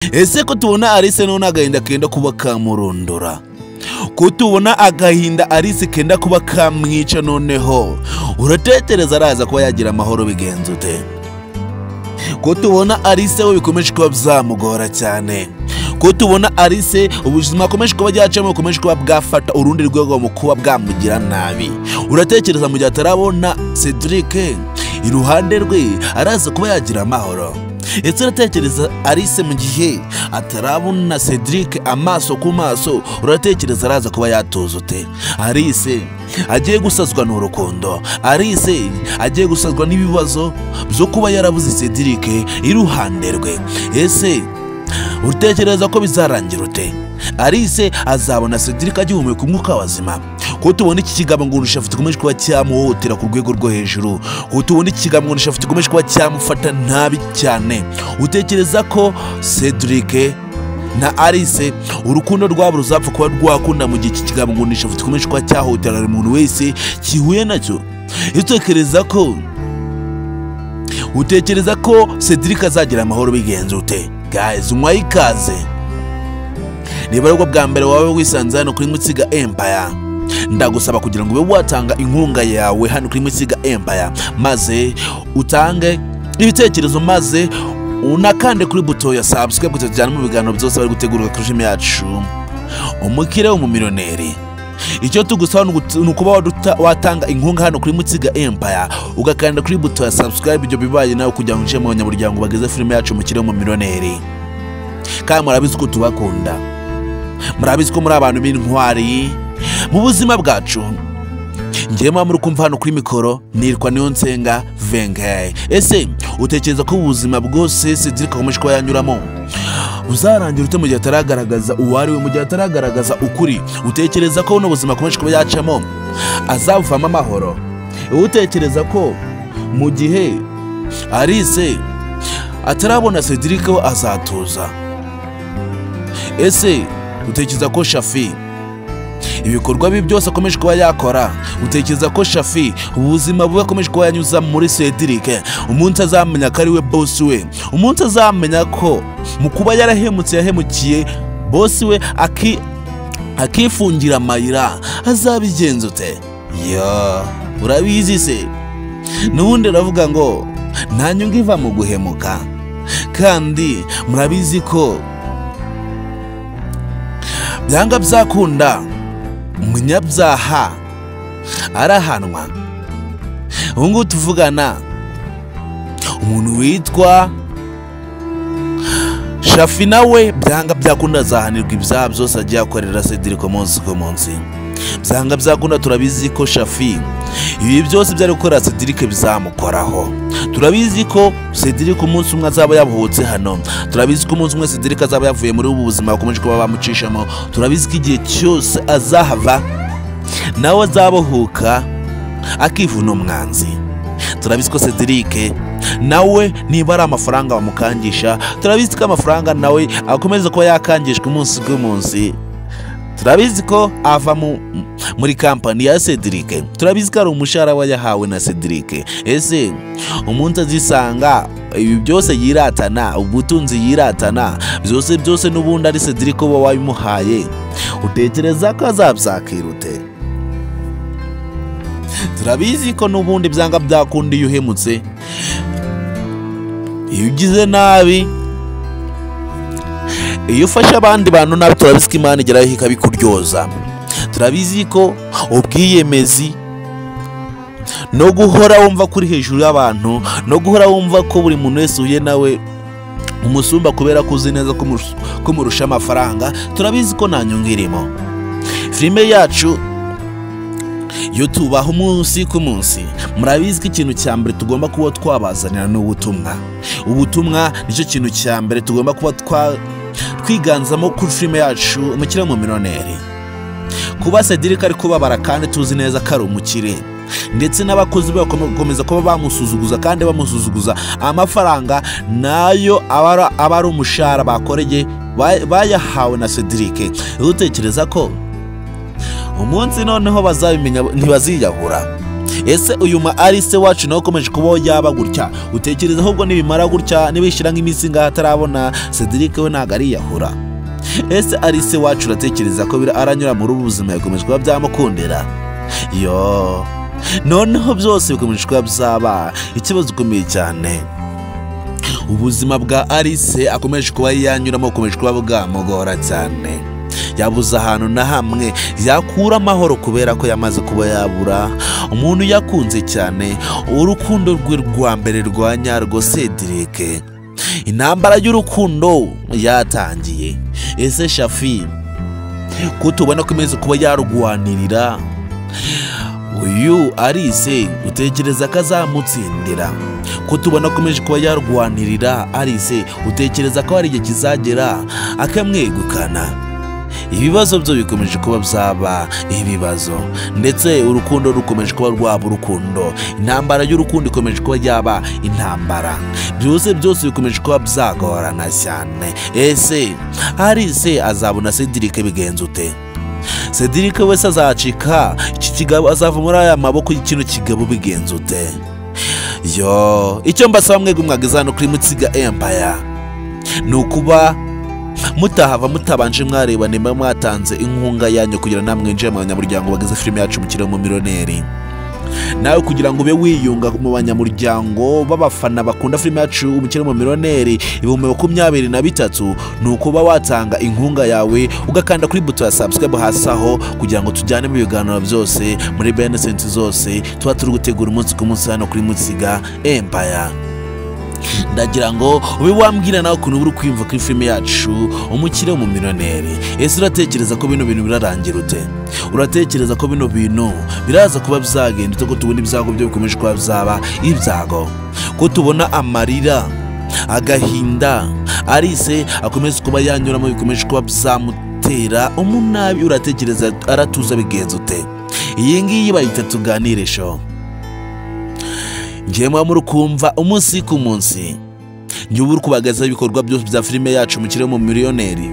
Ese ko tubona Alice none agahinda kenda kuba kamurondora, ko tubona agahinda Alice kenda kuba kamwica, noneho uratekereza araza kuba yagira amahoro bigenze ute? Ko tubona Alice we bikomeje kuba byamugora cyane, ko tubona Alice ubuzima akomeje kuba yacamo bukomeje kuba bwafata urundi rwego mu kuba bwamugira nabi, uratekereza mu gihe atarabona Cedric iruhande rwe araza kuba yagira amahoro? Ese uratekereza Alice mu gihe atarabona Cedric amaso ku maso, uratekereza araza kuba yatuza ute? Alice agiye gusazwa n'urukundo, Alice agiye gusazwa n'ibibazo byo kuba yarabuze Cedric iruhande rwe. Ese utekereza ko bizarangira ute? Alice azabona Cedric agihumeka umwuka wazima? Ko tubona iki kigabo ngo Shafi gikomeje kuba cyamuhotera ku rwego rwo hejuru, ko tubona iki kigabo ngo Shafi gikomeje kuba cyamufata nabi cyane, utekereza ko Cedric na Alice urukundo rwabo ruzapfa kuba rwakunda mu gihe iki kigabo ngo Shafi gikomeje kuba cyahotera umuntu wese kihuye nacyo? Utekereza ko Cedric azagira amahoro bigenze ute? Guys, unywa ikaze. Niba aribwo bwa mbere wawe wisanze hano kuri Mutsiga Empire, ndagusaba kugira ngo ube watanga inkunga yawe hano kuri Mutsiga Empire, maze utange ibitekerezo, maze unakande kuri buto ya subscribe kugira tujyane mu biganiro byose bari gutegurwa kuri filime yacu Umukire w'Umumiliyoneri. Icyo tugusaba ni ukuba watanga inkunga hano kuri Mutsiga Empire, ugakanda kuri buto ya subscribe. Ibyo bibaye nawe kugira ngo winjire mu banyamuryango bageze filime yacu Umukire w'Umumiliyoneri. Kandi murabizi ko tubakunda, murabizi ko muri abantu b'intwari mu buzima bwacu. Ngewe muri kumva hano kuri mikoro nitwa Niyonsenga Vengaye. Ese utekereza ko ubuzima bwose Cedric akomeje kuba yanyuramo uzarangira ute mu gihe ataragaragaza uwo ari we, mu gihe ataragaragaza ukuri? Utekereza ko buno buzima akomeje kuba yacamo azabuvamo amahoro? Utekereza ko mu gihe Alice atarabona Cedric azatuza? Ese utekereza ko Shafi ibikorwa bibi byose akomeje kuba yakora, utekereza ko Shafi ubuzima bubi akomeje kuba yanyuza muri Cedric, umunsi azamenya ko ari we boss we, umunsi azamenya ko mu kuba yarahemutse yahemukiye boss we akifungira amayira, azabigenza ute? Yo, urabizi se n'ubundi aravuga ngo nta nyungu iva mu guhemuka, kandi murabizi ko byanga byakunda umunyabyaha arahanwa. Ubu ngubu tuvugana umuntu witwa Shafi nawe byanga byakunda azahanirwa ibyaha byose agiye akorera Cedric umunsi ku munsi. Byanga byakunda turabizi ko Shafi ibi byose byari gukora Cedric bizamukoraho. Turabizi ko Cedric umunsi umwe azaba yabuhutse hano, turabizi ko umunsi umwe Cedric azaba yavuye muri ubu buzima bakomeje kuba bamucishamo, turabizi ko igihe cyose azahava nawe azabohuka akivuna umwanzi. Turabizi ko Cedric nawe niba ari amafaranga bamukangisha, turabizi ko amafaranga nawe akomeza kuba yakangishwa umunsi ku munsi. Turabizi ko ava muri kampani ya Cedric, turabizi ko ari umushahara we yahawe na Cedric. Ese umunsi azisanga ibi byose yiratana, ubutunzi yiratana byose byose n'ubundi ari Cedric uba wabimuhaye, utekereza ko azabyakira ute? Turabizi ko n'ubundi byanga byakunda iyo uhemutse, iyo ugize nabi, iyo ufashe abandi bantu nabi, turabizi ko Imana igeraho ikabikuryoza. Turabizi ko ubwiyemezi no guhora wumva kuri hejuru y'abantu, no guhora wumva ko buri muntu wese uhuye nawe umusumba kubera ko uzi neza ko murusha amafaranga, turabizi ko nta nyungu irimo. Filime yacu iyo tubaho umunsi ku munsi, murabizi ko ikintu cya mbere tugomba kuba twabazanira ni ubutumwa. Ubutumwa nicyo kintu cya mbere tugomba kuba twiganzamo kuri filime yacu Umukire w'Umumiliyoneri. Kuba Cedric ari kubabara kandi tuzi neza ko ari umukire, ndetse n'abakozi be bakomeza kuba bamusuzuguza kandi bamusuzuguza amafaranga nayo aba ari umushahara bakoreye bayahawe na Cedric. Utekereza ko umunsi noneho bazabimenya ntibaziyahura? Ese uyu ma Alice wacu nawe ukomeje kuba yaba gutya, utekereza ahubwo nibimara gutya nibishira nk'iminsi ngaha atarabona Cedric we ntago ariyahura? Ese Alice wacu uratekereza ko aranyura muri ubu buzima yakomeje kuba byamukundira? Yo, noneho byose bikomeje kuba byaba ikibazo gikomeye cyane. Ubuzima bwa Alice akomeje kuba yanyuramo bukomeje kuba bwamugora cyane. Yabuze ahantu na hamwe yakura amahoro kubera ko yamaze kuba yabura umuntu yakunze cyane, urukundo rwe rwa mbere rwa nyarwo Cedric. Intambara y'urukundo yatangiye. Ese Shafi ko tubona ko imeze kuba yarwanirira uyu Alice, utekereza ko azamutsindira? Ko tubona akomeje kuba yarwanirira Alice, utekereza ko hari igihe kizagera akamwegukana? Ibibazo byo bikomeje kuba byaba ibibazo, ndetse urukundo rukomeje kuba rwaba urukundo, intambara y'urukundo ikomeje kuba yaba intambara, byose byose bikomeje kuba byagorana cyane. Ese Alice azabona Cedric bigenze ute? Cedric wese azacika iki kigabo, azava muri aya maboko y'ikino kigabo bigenze ute? Yo, icyo mbasaba mwebwe mwageze hano kuri Mutsiga Empire ni ukuba mutahava mutabanje mwareba nimba mwatanze inkunga yanyu kugira namwe mwinjire mu banyamuryango bagize filime yacu Umukire w'Umumiliyoneri. Nawe kugira ngo ube wiyunga mu banyamuryango b'abafana bakunda filime yacu Umukire w'Umumiliyoneri 2023, ni ukuba watanga inkunga yawe ugakanda kuri buto ya subscribe hasi aho, kugira ngo tujyane mu biganiro byose muri benesenti zose tuba turi gutegura umunsi ku munsi hano kuri Mutsiga Empire. Ndagira ngo ube wambwira nawe ukuntu uri kwiyumva kuri filime yacu Umukire w'Umumiliyoneri. Ese uratekereza ko bino bintu birarangira ute? Uratekereza ko bino bintu biraza kuba byagenda ute? Ko tubona ibyago byo bikomeje kuba byaba ibyago, ko tubona amarira, agahinda Alice akomeza kuba yanyuramo bikomeje kuba byamutera umunabi, uratekereza aratuza bigenze ute? Iyi ngiyi bayita Tuganire Show. Njye muri kumva umunsi ku munsi njye uri kubagaza ibikorwa byose bya filime yacu Umukire w'Umumiliyoneri.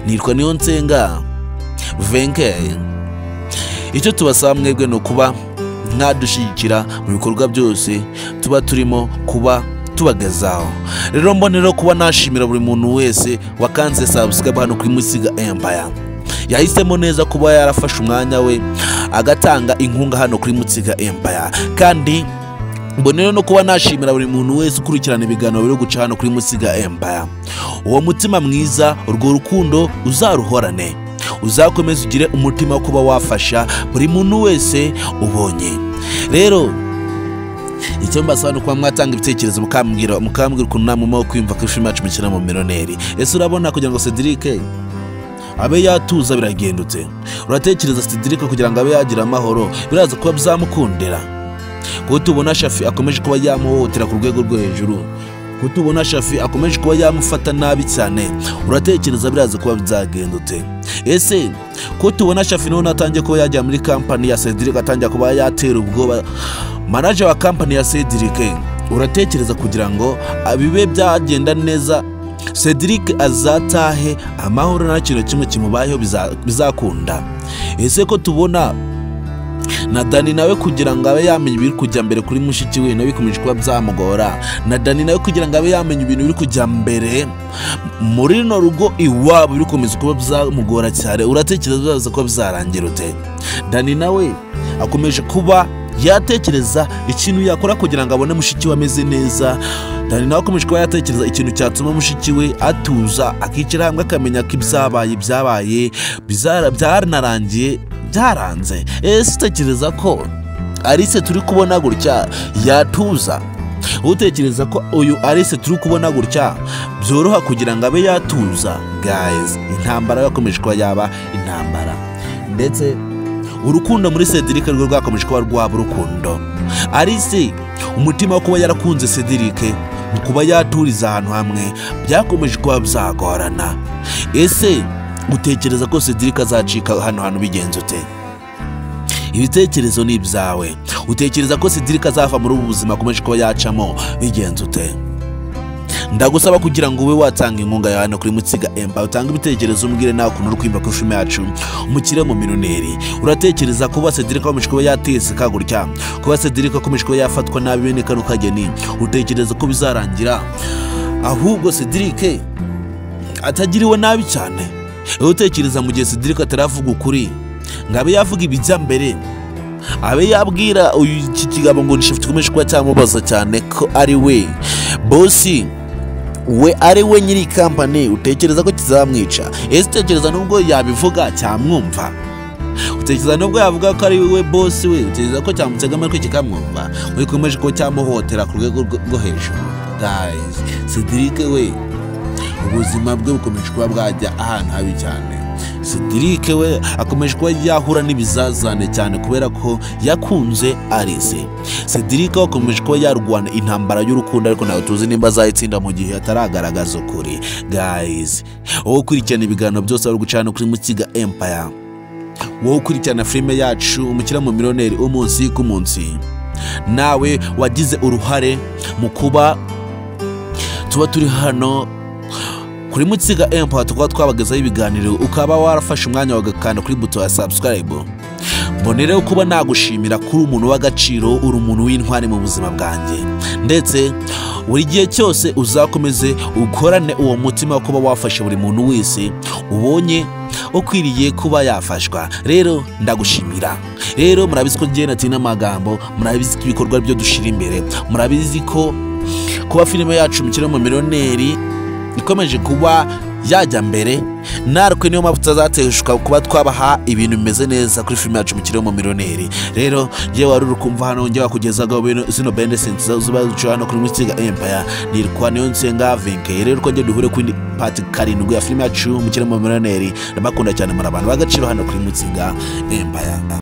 Nitwa Niyonsenga Venke. Icyo tubasaba mwebwe ni ukuba mwadushyigikira mu bikorwa byose tuba turimo kuba tubagezaho. Rero mbonero kuba nashimira buri muntu wese wakanze subscribe hano kuri Mutsiga Empire, yahisemo neza kuba yarafashe umwanya we agatanga inkunga hano kuri Mutsiga Empire. Kandi mbonero no kuba nashimira buri muntu wese ukurikirana ibiganiro biri guca hano kuri Mutsiga Empire. Uwo mutima mwiza, urwo rukundo uzaruhorane, uzakomeza ugire umutima wo kuba wafasha buri muntu wese ubonye. Rero icyo mbasaba ni ukuba mwatanga ibitekerezo, mukambwira ukuntu namwe mwo kwiyumva kuri filime yacu Umukire w'Umumiliyoneri. Ese urabona kugira ngo Cedric abe yatuza biragendutse? Uratekereza Cedric kugira ngo abe yagira amahoro biraza kuba byamukundira? Ko tubona Shafi akomeje kuba yamuhohotera ku rwego rwo hejuru, ko tubona Shafi akomeje kuba yamufata nabi cyane, uratekereza biraza kuba byagendutse? Ese ko tubona Shafi none atangiye kuba yajya muri company ya Cedric, atangiye kuba yatera ubwoba manager wa company ya Cedric, uratekereza kugira ngo abibe byagenda neza Cedric azatahe amahoro nta kintu kimwe kimubayeho bizakunda? Ese ko tubona na Dani nawe kugira ngo abe yamenye ibiri kujya mbere kuri mushiki we nawe bikomeje kuba byamugora, na Dani nawe kugira ngo abe yamenye ibintu biri kujya mbere muri no rugo iwabo biri komeza kuba byamugora cyane, uratekereza bizaza kuba byarangira ute? Dani nawe akomeje kuba yatekereza ikintu yakora kugira ngo abone mushiki we ameze neza. Dani nawe akomeje kuba yatekereza ikintu cyatuma mushiki we atuza, akicara hamwe akamenya ko ibyabaye byabaye byaranarangiye byaranze. Ese utekereza ko Alice turi kubona gutya yatuza? Utekereza ko uyu Alice turi kubona gutya byoroha kugira ngo abe yatuza? Guys, intambara yakomeje kuba yaba intambara, ndetse urukundo muri Cedric rwo rwakomeje kuba rwaba urukundo. Alice umutima wo kuba yarakunze Cedric mu kuba yaturiza ahantu hamwe byakomeje kuba byagorana. Ese utekereza ko Cedric azacika hano hantu bigenze ute? Ibitekerezo ni ibyawe. Utekereza ko Cedric azava muri ubu buzima akomeje kuba yacamo bigenze ute? Ndagusaba kugira ngo ube watanga inkunga yawe hano kuri Mutsiga Empire, utange ibitekerezo, umbwire nawe ukuntu uri kwimba kuri filime yacu Umukire mu Miliyoneri. Uratekereza kuba Cedric akomeje kuba yateseka gutya, kuba Cedric akomeje kuba yafatwa nabi bene kano kageni, utekereza ko bizarangira ahubwo Cedric atagiriwe nabi cyane? Utekereza mu gihe Cedric ataravuga ukuri ngo abe yavuga ibijya mbere, abe yabwira uyu iki kigabo ngo ni gikomeje kuba cyamubaza cyane ko ari we bosi we, ari we nyiri kampani, utekereza ko kizamwica? Ese utekereza nubwo yabivuga cyamwumva? Utekereza nubwo yavuga ko ari we bosi we, utekereza ko cyamutega amatwi kikamwumva? Wikomeje kuba cyamuhotera ku rwego rwo hejuru. Guys, Cedric we ubuzima bwe bukomeje kuba bwajya ahantu habi cyane. Cedric we akomeje kuba yahura n'ibizazane cyane kubera ko yakunze Alice. Cedric we akomeje kuba yarwana intambara y'urukundo, ariko ntabwo tuzi nimba azayitsinda mu gihe ataragaragaza ukuri. Guys, wowe ukurikirana ibiganiro byose bari gucana kuri Mutsiga Empire, wowe ukurikirana filime yacu Umukire mu Miliyoneri umunsi ku munsi, nawe wagize uruhare mu kuba tuba turi hano kuri Mutsiga Empire, tukaba twabagezaho ibiganiro, ukaba warafashe umwanya wagakanda kuri buto ya subscribe. Mbonereho kuba nagushimira kuri umuntu w'agaciro, uri umuntu w'intwari mu buzima bwanjye, ndetse buri gihe cyose uzakomeze ukorane uwo mutima wo kuba wafashe buri muntu wese ubonye ukwiriye kuba yafashwa. Rero ndagushimira. Rero murabizi ko njye natina amagambo, murabizi ko ibikorwa byo dushira imbere, murabizi ko kuba filime yacu Umukire mu Miliyoneri ikomeje kuba yajya mbere, natwe niyo mpamvu tutazateshuka kuba twabaha ibintu bimeze neza kuri filime yacu Umukire mu Miliyoneri. Rero njyewe wari uri kumva hano, njyewe wakugezaga zino bende sense ziba zica hano kuri Mutsiga Empire, nitwa Niyonsenga Venke. Rero ko njye duhure kuri part 7 ya filime yacu Umukire mu Miliyoneri. Ndabakunda cyane, muri abantu b'agaciro hano kuri Mutsiga Empire.